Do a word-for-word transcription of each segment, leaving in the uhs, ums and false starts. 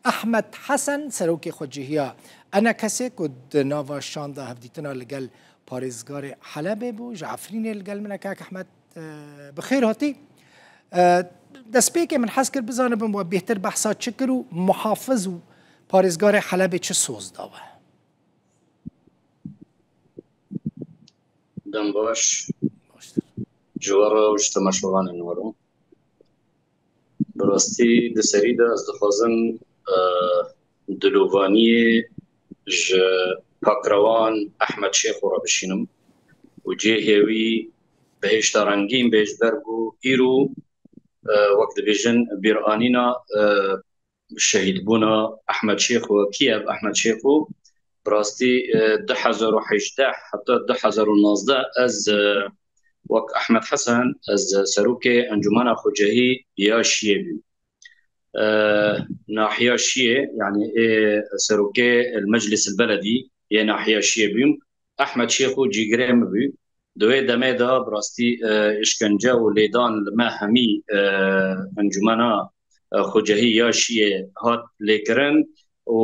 Ehmed Hesen, serokê xwecihiya ENKSê ku di nava şanda hevdîtina li gel parêzgarê Helebê bû, ji Efrînê li gel min e. Kak Ehmed, e, bi xêr hatî. E, destpêkê min hez kir bizanibim we bêhtir behsa çi kir û muhafiz û parêzgarê Helebê çi soz da we? Dem baş. Baştir. Ji we re û ji temaşevanên we re. Bi rastî di serî de ez dixwazim, e, dilovaniyê ji pakrewan Ehmed Şêxo re bişînim û cihê wî bihêşta rengîn bê, ji ber ku îro, e, wek dibêjin bîranîna, e, şehîdbûna Ehmed Şêxo. Kî ye ev Ehmed Şêxo? Bi rastî, e, du hezar û hejdeh heta du hezar û nozdeh ez, e, wek Ehmed Hesen, ez serokê Encûmena Xwecehî ya Şiyê bûm. E, nahiya Şiyê, yanî ê serokê el Meclis el Beledî yê nahiya Şiyê bûm. Ehmed Şêxo cîgirê min bû. Di wê demê de bi rastî, e, îşkence û lêdan li me hemî, e, Encûmena, e, Xwecehî ya Şiyê hat lêkirin û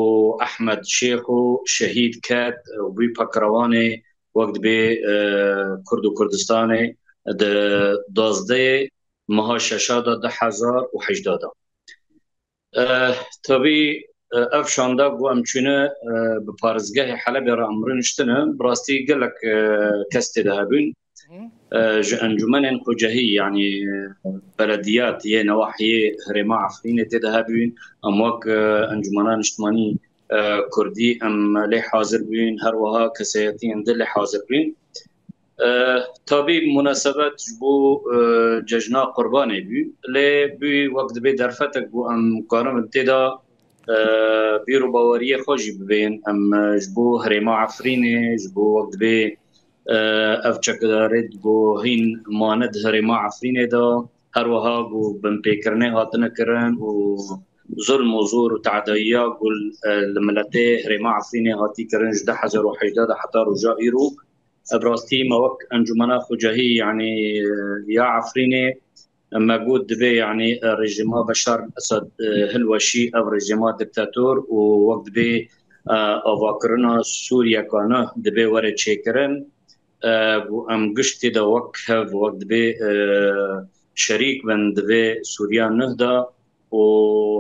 Ehmed Şêxo şehîd ket û bû pakrewanê wek dibê, e, Kurd û Kurdistanê di duwazdehê meha şeşa de du hezar û hejdeh de. Eh, tabî, eh, ev şanda ku em çûne, eh, bi parêzgehê Helebê re em rûniştine, bi rastî gelek, eh, kes tê de hebûn. Hı. Eh, ji encûmenên xwecehî, yanî, eh, belediyat yê newahiyê herêma Efrînê tê de hebûn. Em wek, eh, Encûmena Niştimanî, eh, Kurdî em lê hazir bûn. Her wiha kesayetiyên din lê hazir bûn. Eh, tabî munasebet ji bo, eh, cejna Qurbanê bû. Lê bû wek dibê derfetek bû em karin tê de, eh, bîr û baweriyê xwe jî bibên. Em, eh, ji bo herêma Efrînê, ji bo wek dibê, eh, ev çekdarê ku hîn mane di herêma Efrînê de, her wiha ku binpêkirinê hatine kirin û zulm û zor û tedayiya ku, eh, li miletê herêma Efrînê hatî kirin ji du hezar û hejdeh de heta roja îro. Bi rastî me wek Encûmena Xwecehî, yanî, ya Efrînê, me got dibê, yanî, rejîma Beşar Esad, e, hilweşî, ev rejîma diktator û wek dibê, e, avakirina Sûriyeka nû dibê were çêkirin. E, û em gişt tê de wek hev, wek dibê, e, şerîk bin di vê Sûriya nû de û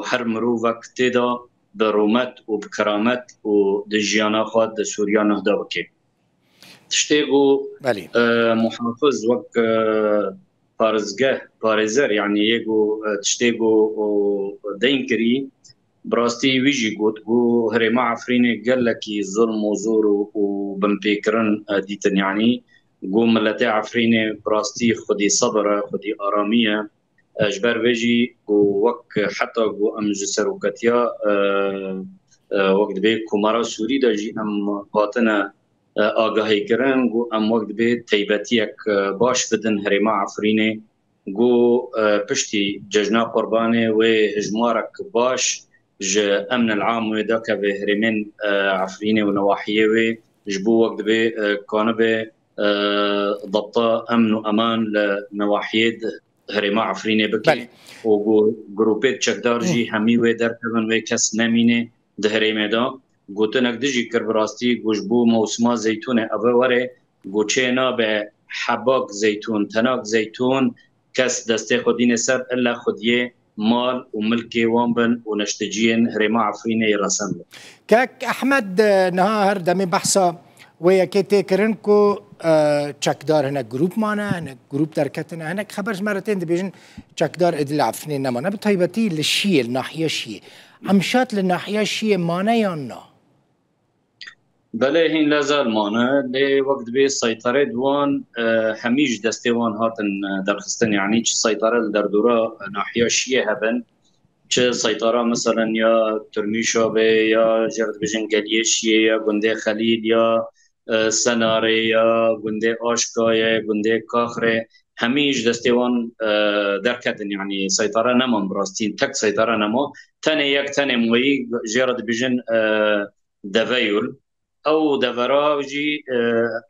her mirovek tê de bi rûmet û bi keramet û di jiyana xwe di Sûriya nû de bike. Tiştê ku, Belê. e, muhafiz wek, e, parêzgeh, parêzer, yanî yê ku, e, tiştê ku, o, deyn kirî, bi rastî wî jî got ku herêma Efrînê gelekî zulm û zor û, û binpêkirin, e, dîtin, yanî ku miletê Efrînê bi rastî xwedî sebir e, xwedî aramî ye. E, ji ber vê jî ku wek heta ku em ji seroketiya, e, e, wek dibê Komara Sûrî de jî em hatine, e, agahî kirin ku em wek dibê teybetiyek, e, baş bidin herêma Efrînê, ku, e, piştî cejna Qurbanê wê hejmarek baş ji emn el am wê dakeve herêmên, e, Efrînê û newahiyê wê, ji bo wek dibê, e, kanibe, e, dabta emn û eman li newahiyê di herêma Efrînê bike. Belê. Û ku grûpê çekdar jî Hı. hemî wê derkevin, wê kes nemîne di herêmê de. Gotinek dijî kir bi rastî, ku ji bo mewsima zeytûnê eve were, ku çê nabe hebak zeytûn, tenak zeytûn, kes destê xwe dîne ser, illa xwediyê mal û milkê wan bin û neşteciyên herêma Efrînê yê resen bin. Kek Ehmed, e, niha her demê behsa wê yekê tê kirin ku, e, çekdar hinek grûp mane, hinek grûp derketine, hinek xeber ji me re tên dibêjin çekdar êdî li Efrînê nemane, bi taybetî li Şiyê, li nahiya Şiyê. Emşat li nahiya Şiyê mane yan na? Belê, hîn lezel mane, lê wek dibê seytarê di wan, e, hemî ji destê wan hatin, e, derxistin. Yanî çi seytare li derdora, e, nahiya Şiyê hebin, çi seytara meselen ya Tirmîşa be, ya jê re dibêjin Geliyê Şiyê, ya gundê Xelîl, ya, e, Senarê, ya gundê Aşka ye, gundê Kaxrê, hemî ji destê wan, e, derketin. Yanî seytare neman bi rastî, tek seytare nema. Tenê yek, tenê moyî, jê re dibêjin, e, Deveyûl. Ew devera jî, e,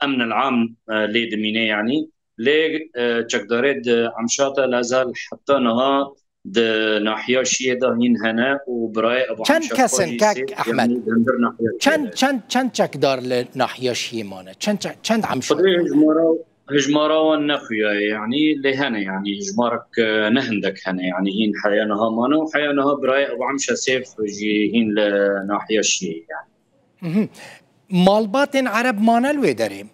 emn el am, e, lê dimîne, yanî. Lê, e, çekdarê di Emşata Lezel heta niha, di nahiya Şiyê de hîn hene û birayê Ebu Çend Hemşa kes in, Xwajî kek sê, Ehmed? Yanî di hundir nahiya Şiyê Çend, de. Çend, çend çekdar li nahiya Şiyê mane? Çend çe-, çend emşa Xwedê mane? Hijmara, hijmara wan nexuyaye, yanî lê hene, yanî hijmarek, e, ne hindek hene, yanî hîn heya niha mane û heya niha birayê Ebu Hemşa Sêf jî hîn li nahiya Şiyê, yanî. Mhm. Malbatên Ereb mane li wê derê?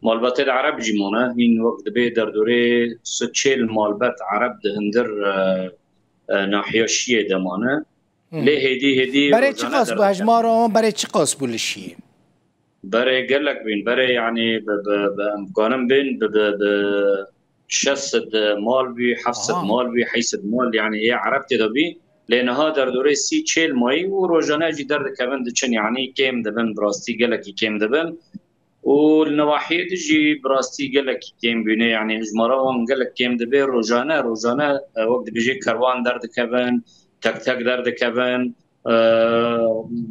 Malbatê de Ereb jî mane. Hîn wek dibê derdorê sed çêl malbet Ereb di hundir, e, e, nahiya Şiyê de mane. Hı. Lê hêdî hêdî Berê çi qas bû? Hejmara wan berê çi qas bû li Şiyê? Berê gelek bîn. Berê, yanî, bi, bi, bi, em dikarin bîn, bi, bi, bi şeş sed mal bî, heft sed mal bî, heyt sed mal, yanî, yê Ereb tê de bî. Lê niha derdorê sî çêl mayî û rojane jî derdikevin diçin, yanî, kêm dibin, bi rastî gelekî kêm dibin. Û li newahiyê de jî bi rastî gelekî kêm bûne, yanî hijmara wan gelek kêm dibe. Rojane, rojane, e, wek dibêje kerwan derdikevin, tek tek derdikevin. E,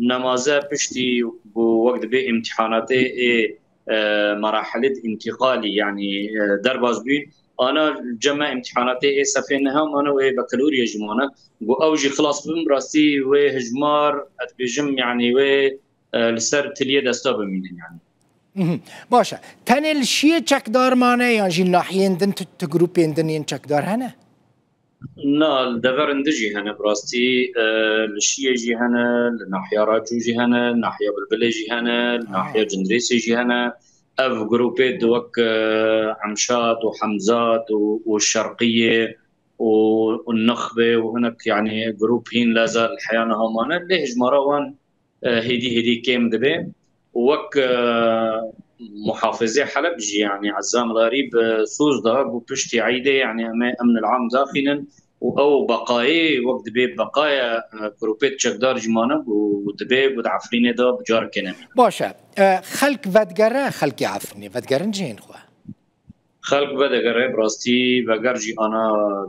nemaze piştî ku wek dibê îmtîhanatê ê, e, merahilet întiqalî, yanî, e, derbas bûn, ana cem me îmtîhanatê ê sefê niha mane û ê bakalorya jî mane. Ku ew jî xilas bibin, bi rastî wê hijmar, ez dibêjim, yanî wê e, li ser tiliyê desta bimînin, yanî. Mhm. Baş e. Tenê li Şiyê çekdar mane yan jî nahiyên din, tu, tu grûpên din yên çekdar hene? Na, li deverên din jî hene, bi rastî, e, li Şiyê jî hene, li nahiya Raco jî hene, nahiya Bilbilê jî hene, li nahiya Cindirêsê jî hene. Ev grûpê di wek, e, Emşat û Hemzat û, û Şerqiyê û, û Nexbê û hinek, yanî, grûp hîn leza li heya niha mane. Lê hijmara wan e, hêdî hêdî kêm dibe. Û wek, e, muhafizê Heleb jî, yanî Ezzam Garîb, e, soz da, got piştî Eydê, yanî em ê emn el-am daxînin û ew beqayê, wek dibê beqaya, e, grûpê çekdar jî mane û dibê got Efrînê de bi careke nemîne. Baş e. E, xelk vedigere, xelkê Efrînê vedigerin cihên xwe? Xelk vedigere, bi rastî veger jî ana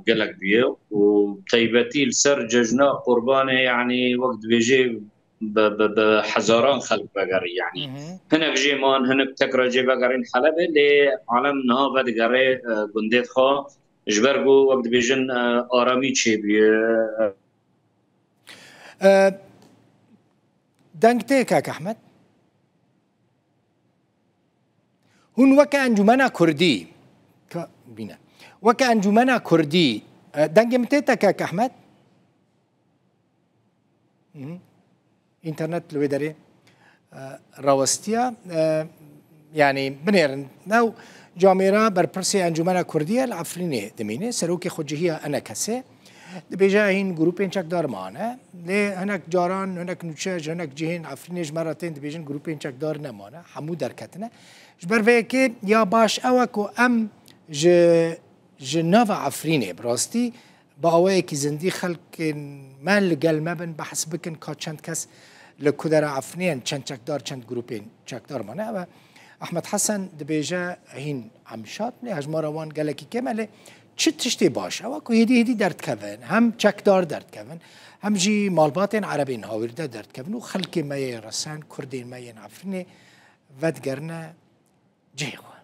gelek bûye û taybetî li ser cejna Qurbanê, yanî wek dibêjê bi, bi, bi hezaran xelk vegerî, yanî. Hı hı. Hinek jê man, hinek tekra jê vegerîn Helebê, lê alem niha vedigere, e, gundê xwe, ji ber ku wek dibêjin, e, aramî çêbûye. E, deng tê kak Ehmed? Hûn weke Encûmena Kurdî, ka, bîne. Weke Encûmena Kurdî, e, dengê min tê te kek Ehmed? Hı hı. Înternet li wê derê, e, rawestiya, e, yanî binêrin. Ew camêra berpirsê Encûmena Kurdî ye, li Efrînê dimîne. Serokê xwecihiya ENKSê. Dibêje hîn grûpên çekdar mane. Lê hinek caran, hinek nûçe ji hinek cihên Efrînê ji me re tên dibêjin grûpên çekdar nemane. Hemû derketine. Ji ber vê yekê ya baş ew e ku em ji, ji nava Efrînê bi rastî bi awayekî zindî xelkên me li gel me bin, behs bikin ka çend kes li ku dera Efrînê ne, çend çekdar, çend grûpên çekdar mane. Ew e. Ehmed Hesen dibêje hîn Emşat, lê hejmara wan gelekî kêm e, lê çi tiştê baş? Ew e ku hêdî hêdî derdikevin, hem çekdar derdikevin, hem jî malbatên Erebên hawîrde derdikevin û xelkê me yê resen, Kurdên me yên Efrînê vedigerine cihê xwe.